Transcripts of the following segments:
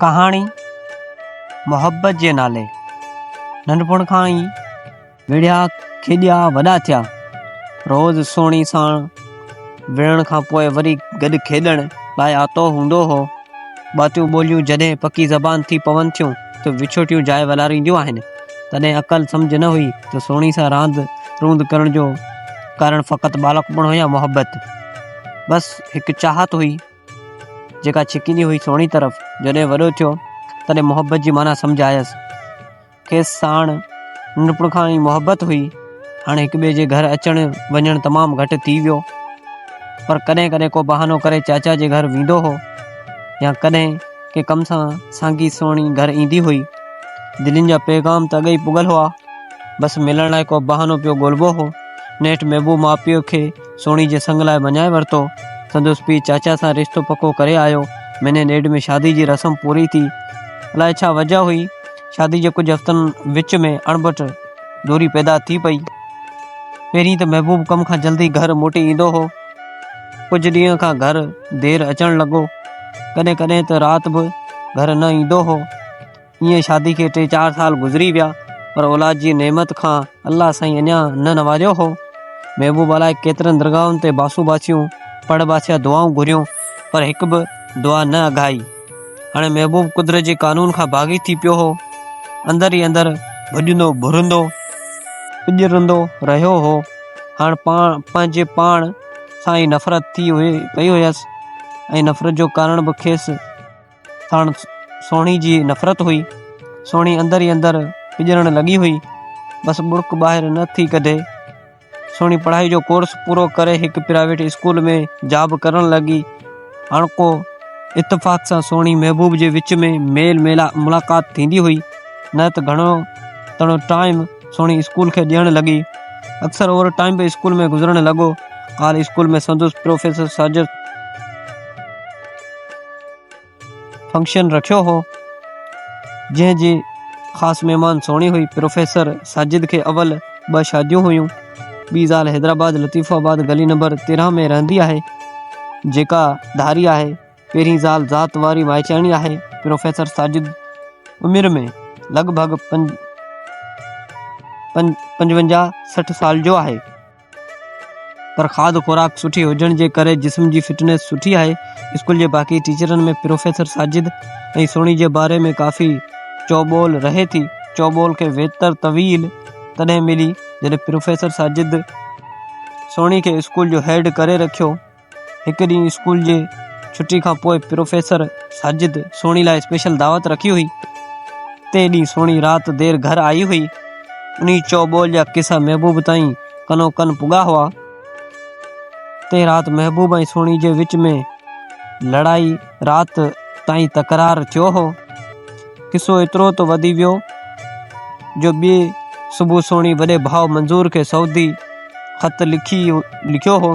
ڪهاڻي محبت جي نالي ننڍپڻ کان ئي وڙهيا کيڏيا وڏا ٿيا. روز سهڻي ساڻ وڙهڻ کان پوء وري گڏ کيڏڻ لاء آتو هوندو هو. ٻاتيون ٻوليون جڏهن پڪي زبان ٿي پون ٿيون ته وڇوٽيون جاء ولارينديون آهن. تڏهن عقل سمجهه نه هئي ته سهڻي سان راند روند ڪرڻ جو ڪارڻ فقط ٻالڪپڻ هو يا محبت. بس هڪ چاهت هئي جيڪا ڇڪيندي هئي سهڻي طرف. جڏهن وڏو ٿيو تڏهن محبت جي معنيٰ سمجهه آيس. کيس ساڻ ننڍپڻ کان ئي محبت هئي. هاڻي هڪ ٻئي جي گهر اچڻ وڃڻ تمام گهٽ ٿي ويو. پر ڪڏهن ڪڏهن ڪو بهانو ڪري چاچا جي گهر ويندو هو يا ڪڏهن ڪنهن ڪم سان سانگي سهڻي گهر ايندي هئي. دلين جا پيغام ته اڳ ئي پڳل هئا. بس ملڻ لاء ڪو بهانو پيو ڳولبو هو. نيٺ محبوب ماء پيء کي سهڻي جي سڱ لاء مڃائي ورتو. سندس پيء چاچا سان رشتو پڪو ڪري آيو. مهيني ڏيڍ ۾ شادي جي رسم پوري ٿي. الائي ڇا وجهه هئي، شادي جي ڪجهه هفتن وچ ۾ اڻبٽ دوري پيدا ٿي پئي. پهرين ته محبوب ڪم کان جلدي گهر موٽي ايندو هو. ڪجهه ڏينهن کان گهر دير اچڻ لڳو. ڪڏهن ڪڏهن ته رات به گهر نه ايندو هو. ائين شادي کي ٽي چار سال گذري ويا پر اولاد جي نعمت کان الله سائين اڃا نه نوازيو هو. محبوب الائي ڪيترن درگاهن تي باسون باسيون، پڙ باسيا دعائون گهريون پر هڪ به دعا نه اگهائي. هاڻي محبوب قدرت جي قانون کان باغي ٿي پيو هو. اندر ئي اندر ڀڄندو ڀرندو، پڄرندو رهيو هو. هاڻ پاڻ پنهنجي پاڻ سان ئي نفرت ٿي پئي هيس ۽ نفرت جو ڪارڻ به کيس ساڻ سهڻي جي نفرت هئي. سهڻي اندر ئي اندر پڄرڻ لڳي هئي. بس ٻڙڪ ٻاهر نه ٿي ڪڍي. سهڻي پڙهائي جو ڪورس پورو ڪري هڪ پرائيويٽ اسڪول ۾ جاب ڪرڻ لڳي. هاڻوڪو اتفاق سان سهڻي محبوب جي وچ ۾ ميل ملاقات ٿيندي هئي. نه ته گهڻو تڻو ٽائيم سهڻي اسڪول کي ڏيڻ لڳي. اڪثر اوور ٽائيم به اسڪول ۾ گذرڻ لڳو. ڪالهه اسڪول ۾ سندس پروفيسر ساجد فنڪشن رکيو هو، جنهن جي خاص مهمان سهڻي هئي. پروفيسر ساجد کي اول ٻه شاديون هيون. ٻي زال حيدرآباد لطيف آباد گلي نمبر 13 ۾ رهندي آهي، جيڪا ڌاري آهي. پهرين زال ذات واري مائٽياڻي آهي. پروفيسر ساجد عمر ۾ لڳ ڀڳ پنجونجاهه 60 سال جو آهي. پر کاڌ خوراڪ سٺي هجڻ جي ڪري جسم جي فٽنيس سٺي آهي. اسڪول جي باقي ٽيچرن ۾ پروفيسر ساجد ۽ سهڻي جي باري ۾ ڪافي چئوٻول رهي ٿي. چئوٻول کي ويتر طويل تڏهن ملي جڏهن پروفيسر ساجد سهڻي کي اسڪول جو هيڊ ڪري رکيو. هڪ ڏينهن اسڪول جي ڇٽي کان پوء پروفيسر ساجد سهڻي لاء اسپيشل دعوت رکي هئي. تنهن ڏينهن سهڻي رات دير گهر آئي هئي. انهي چئو ٻول جا قصا محبوب تائين ڪنو ڪن پڳا هئا. تنهن رات محبوب ۽ سهڻي جي وچ ۾ لڙائي رات تائين تڪرار ٿيو هو. قصو ايترو ته وڌي ويو جو ٻئي صبح سهڻي وڏي ڀاء منظور کي سعودي خط لکي لکيو هو.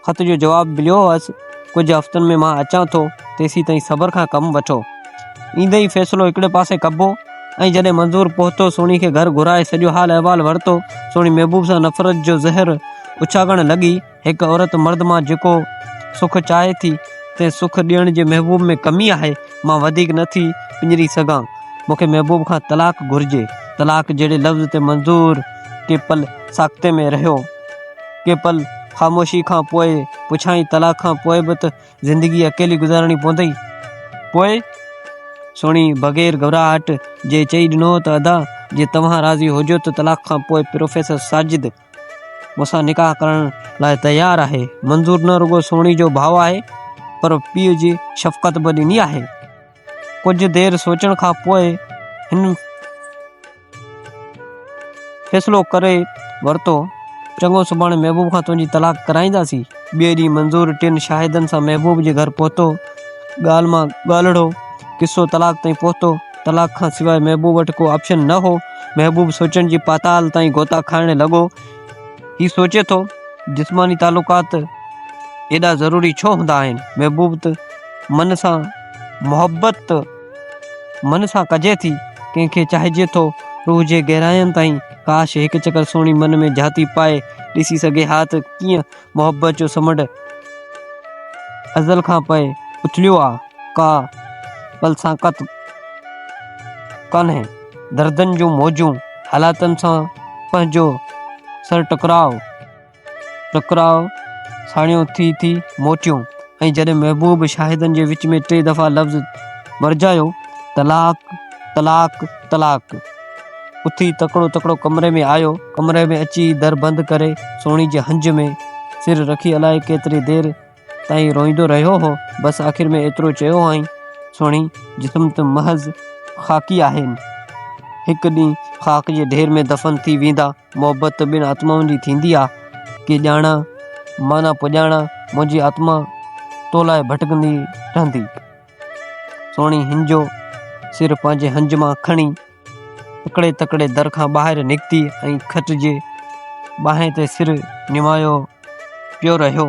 خط جو جواب مليو هئس، ڪجهه هفتن ۾ مان اچان ٿو، تيسين تائين صبر کان ڪم وٺو. ايندي ئي فيصلو هڪڙي پاسي ڪبو. ۽ جڏهن منظور پهتو، سهڻي کي گهر گهرائي سڄو حال احوال ورتو. سهڻي محبوب سان نفرت جو زهر اڇاڳڻ لڳي. هڪ عورت مرد مان جيڪو سک چاهي ٿي، تنهن سک ڏيڻ جي محبوب ۾ ڪمي آهي. مان وڌيڪ نه ٿي پڃري سگهان. مون کي محبوب کان طلاق گهرجي. طلاق جهڙي لفظ تي منظور ڪي پل ساڪتي ۾ رهيو. ڪي پل خاموشي کان پوء پڇيائين، طلاق کان پوء به ته زندگي اڪيلي گذارڻي پوندئي؟ پوء؟ سهڻي بغير گهٻراهٽ جي چئي ڏنو ته ادا، جي توهان راضي هجو ته طلاق کان پوء پروفيسر ساجد مون سان نڪاح ڪرڻ لاء تيار آهي. منظور نه رڳو سهڻي جو ڀاء آهي پر پيء جي شفقت به ڏني آهي. ڪجهه دير سوچڻ کان پوء هن فيصلو ڪري ورتو، چڱو سڀاڻي محبوب کان تنهنجي طلاق ڪرائينداسين. ٻئي ڏينهن منظور ٽن شاهدن سان محبوب جي گهر پهتو. ڳالهه مان ڳالهڙو قصو طلاق تائين پهتو. طلاق کان سواء محبوب وٽ ڪو آپشن نه هو. محبوب سوچن جي پاتال تائين غوطا کائڻ لڳو. هي سوچي ٿو، جسماني تعلقات ايڏا ضروري ڇو هوندا آهن؟ محبوب ته من سان محبت ته من سان ڪجي ٿي، ڪنهن کي چاهجي ٿو، روح جي گهراين تائين. ڪاش هڪ چڪر سهڻي من ۾ جهاتي پائي ڏسي سگهي ها ته ڪيئن محبت جو سمنڊ ازل کان پئي اٿليو آ. ڪا پل سان ڪت ڪانهي. دردن جون موجون حالاتن سان پنهنجو سر ٽڪراء ٽڪراء ساڻيون ٿي ٿي موٽيون ۽ جڏهن محبوب شاهدن جي وچ ۾ ٽي دفعا لفظ ورجايو، طلاق، طلاق، طلاق. اٿي تڪڙو تڪڙو ڪمري ۾ آيو. ڪمري ۾ اچي در بند ڪري سهڻي جي هنج ۾ سر رکي الائي ڪيتري دير تائين روئيندو رهيو هو. بس آخر ۾ ايترو چيو هئائين، سهڻي، جسم ته محض خاڪي آهن. هڪ ڏينهن خاڪ جي ڍير ۾ دفن ٿي ويندا. محبت ته ٻن آتمائن جي ٿيندي آ. ڪي ڄاڻان، معنيٰ پڄاڻان، منهنجي آتما تو لاء ڀٽڪندي رهندي. سهڻي هن جو سر پنهنجي هنج مان کڻي تڪڙي تڪڙي در کان ٻاهر نڪتي ۽ کٽ جي ٻانهن تي سر نوايو پيو رهيو.